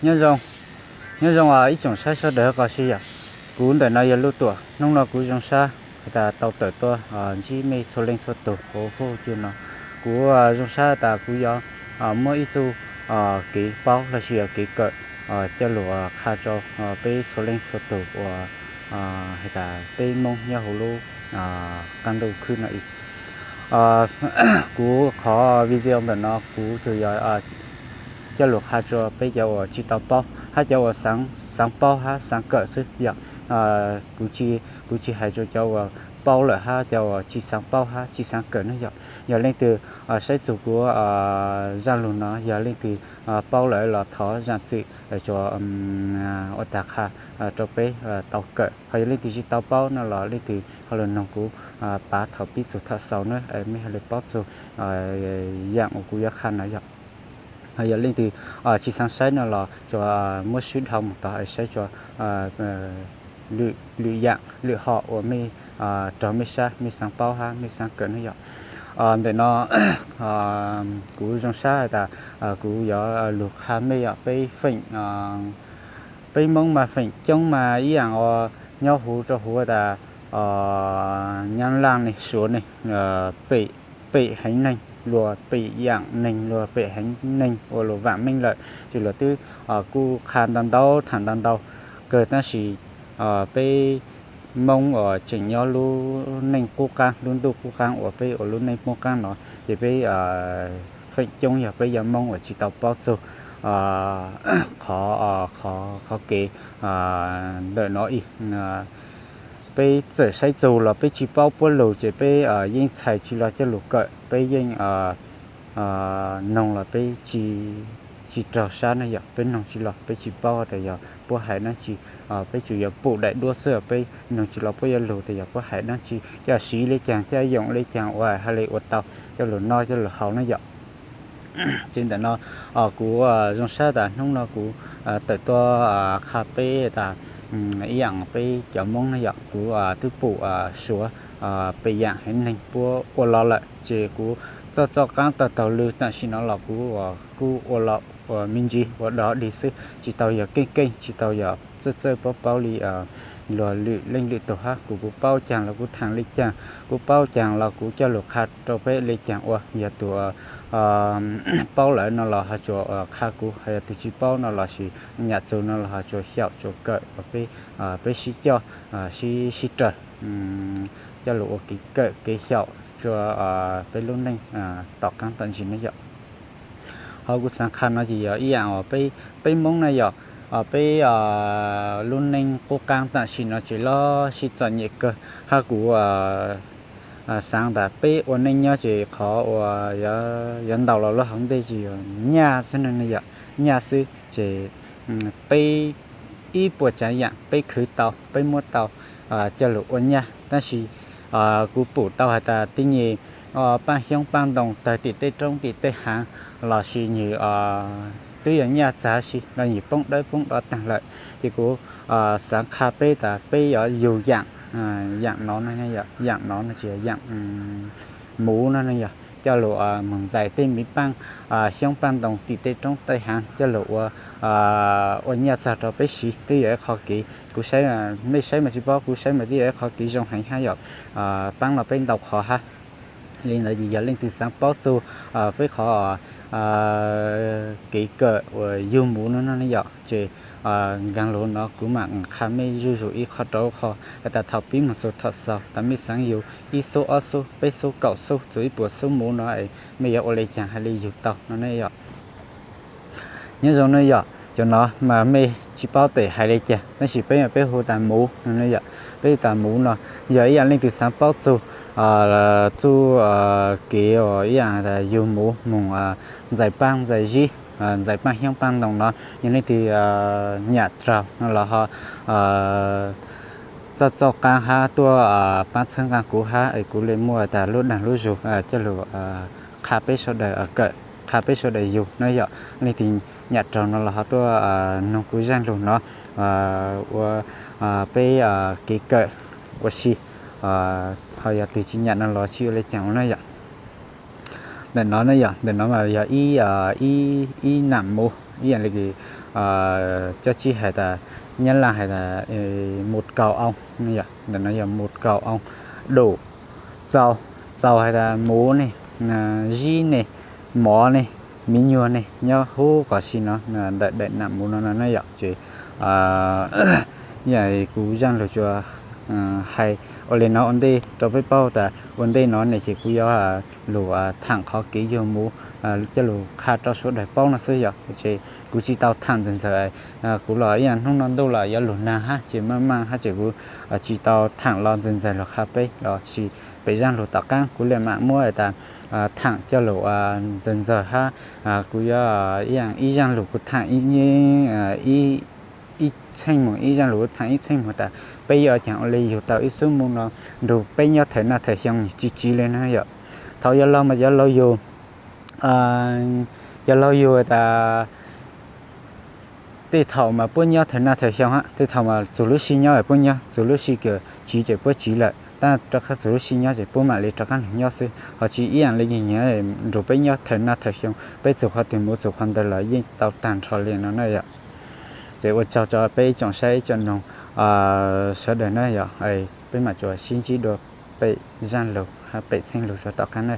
Nyob zoo, nyob zoo ib tsoom saib sawv daws qhov si yom. Kuv ntawm no yog Luj Tuam, hnub no kuv zoo sab tas tau tawm tuaj ntsib mej txhua leej txhua tug hauv huj cua no. Kuv zoo sab tas kuv yuav muab ib txuj kev paub los sis yog kev kawm coj lug qha rau peb txhua leej txhua tug uas hais tas peb Moob nyob huv lub qab ntuj khwb no ib Kuv qhov video ntawm no kuv tsuas yog coj lug qha rua peb cov uas tsis tau paub hab cov uas xaav paub hab xaav kawm xwb yom. Kuv tsis hais rua cov uas paub lawm hab cov uas tsis xaav paub hab tsis xaav kawm ne yom. Yog leej twg saib txug kuv zaj lug no yog leej twg paub lawm los thov zaam txim, tsuas ua taag qha rua peb tau kawm. Ho yog leej twg tsis tau paub no los leej twg ho lug noog kuv pav thaum pib txug thaum xaus na, mej ho lug paub txug yaam uas kuv yuav qha no yom. Ho yog leej twg tsis xaav saib no los tsuas muab swb dhau moog tod es saib tsuas lwm yaam lwm hom uas mej raug mej sab mej xaav paub hab mej xaav kawm ne yom. Ntawm no kuv zoo sab has tas kuv yuav lug qha mej yom, peb feem, peb Moob mas feem coob mas ib yaam uas nyob huv rua huv tas Nyab Laj ne, Suav ne, pem heev neeg luas pem yaam neeg luas pem heev neeg ua luas vaam meej lawm, ces luas twb kuj qha ntau ntau tham ntau ntau kawg tab sis peb Moob uas tseem nyob lub neej qub qaab lub ntuj qub qaab uas peb ua lub neej qub qaab no ces peb feem coob yog peb yog Moob uas tsis tau paub txug qhov, qhov kev ntawm no ib Peb txawm saib txug los peb tsis paub puab lug ces peb yeej txhais tsis los coj lug kawm, peb yeej noog los peb tsis raug sab ne yom, peb noog tsis los peb tsis paub tas yog puab hais dlaab tsi, peb tsuas yuav pum daim duab xwb, peb noog tsis los puab yuav lug tas yog puab hais dlaab tsi, coj siv le caag coj yoom le caag ua hab le ua tau coj lug noj coj lug haus ne yom. Ces ntawm no kuv zoo sab tas hnub no kuv tawm tuaj qha peb tas ib yaam peb cov Moob ne yom, kuv twb pum Suav pem yaam heev neeg puab ua los lawm ces kuv txoj txoj qaab tawg taug lw tam sim no los kuv kuj ua los ua me ntsis ua dog dig xwb, tsis tau yog keej keej tsis tau yog txawj txawj paub paub li luag lwm leej lwm tug hab. Kuv kuv paub caag los kuv thaam le caag, kuv paub caag los kuv coj lug qha rau peb le caag ua. Yog tug paub lawm no los ho tsuas qha kuv, yog tug tsis paub no los sis nyam txug no los ho tsuas xyaum tsuas kawm, peb sib coj sib raws coj lug ua kev kawm kev xyaum rua peb lub neej tom qaab tom ntsis ne yom. Ho kuv xaav qha no ces yog ib yaam uas peb Moob ne yom, peb lub neej qub qaab tam sim no ces lub sij txom nyem kawg, hab kuv xaav tas peb ua neej nyob ces qhov uas yuav ntaus los lub hauv ntej ces yog nyaj xwb ne yom, nyaj xwb ces peb ib puas tsaav yaam peb khwv tau peb muab tau coj lug ua nyaj, tab sis kuv pum tau has tas tej nyem paaj xyoob paaj ntoo tawg tim tej roob tim tej haav los sis nwg twb yog nyaj txag si los nwg poob dawb poob do taag lawm, ces kuv xaav qha peb tas peb yuav yug yaam, yaam no, yaam no no ces yaam muv no ne yog coj lug moog ntxais tej miv paaj xyoob paaj ntoo tim tej roob tej haav coj lug ua, ua nyaj txag rau peb siv twb yog ib qho kev kuv saib, mej saib mas tsis paub, kuv saib mas twb yog ib qho kev zoo heev hab yom. Paab los peb ntau qhov hab. Li ntawd ces yog leej twg xaav paub txug peb qhov kev kawm uas yug muv no no ne yom, ces nkaag lug no kuv mam qha mej zuj zus ib qho rau qho has tas thaum pib moog txug thaum xaus tas mej xaav yug ib xub ob xub peb xub kaum xub txug ib puas xub muv no es mej yuav ua le caag hais le yug tau no ne yom. Nyob zoo ne yom, cov no mas mej tsis paub tes hais le caag tab sis peb mas peb hu tas muv no ne yom. Peb hu tas muv no yog ib yaam leej twg xaav paub txug txuj kev ib yaam yug muv moog ntxais paaj ntxais zib, ntxais paaj xyoob paaj ntoo no, yog leej twg nyam raug no los ho txoj txoj qaab hab tuaj paab txhawb nqaa kuv hab es kuv le muaj tas lub dag lub zug coj lug qha peb sawv daws kawm, qha peb sawv daws yug no yom. Leej twg nyam raug no los ho tuaj noog kuv zaaj lug no ua peb kev kawm ua si, ho yog twg tsis nyam no los tsis ua le caag ua na yom. Ntawm no ne yom, ntawm no mas yog ib, ib nam muv, ib yam li cov tsis hais tas, Nyab Laj hais tas một cậu ông, ntawm no yog một cậu ông đủ, cậu, cậu hais tas muv ne, zib ne, mov ne, me nyuam ne, nyob huv qhov si no, ntawm daim nam muv no no ne yom. Ces kuv zaj lus tsuas hais ua li no ua ntej rau peb paub tas ua ntej no ne ces kuv yuav lug tham qhov kev yug muv coj lug qha rau sawv daws paub no xwb yom. Ces kuv tsis tau tham ntxawg ntxawg, kuv los ib yam hnub no ntuj los yuav lug nag hab ces maj maj hab ces kuv tsis tau tham los ntxawg ntxawg lug qha peb los sis pem zaj lus tom qaab kuv li mam muab tas tham coj lug ntxawg ntxawg hab. Kuv yuav ib yam ib zaj lus kuv tham ib txheej moog, ib zaj lus kuv tham ib txheej moog tas peb yuav caag ua li yug tau ib xub muv no nrug peb nyob thawm naj thawm xyoo tsis tsiv li no yom. Thaum yuav laug mas yuav laug yug, yuav laug yug tas tej thaum mas puab nyob thawm naj thawm xyoo hab, tej thaum mas txug lub sij nyob puab nyob, txug lub sij kws tsiv ces puab tsiv lawm, tab rov qab txug lub sij nyob ces puab mam li rov qab lug nyob xwb. Ho tsis ib yam li yug nyiam nrug peb nyob thawm naj thawm xyoo, peb txug qhov twg muv txug qhov ntawd los yeej tau taag nrho li no na yom. Ces ua tsaug rau peb ib tsoom saib ib tsoom noog sawv daws na yom, peb mam tsuas sib ntsib dua pem zaj lus hab pem txheej lus rua tom qaab na.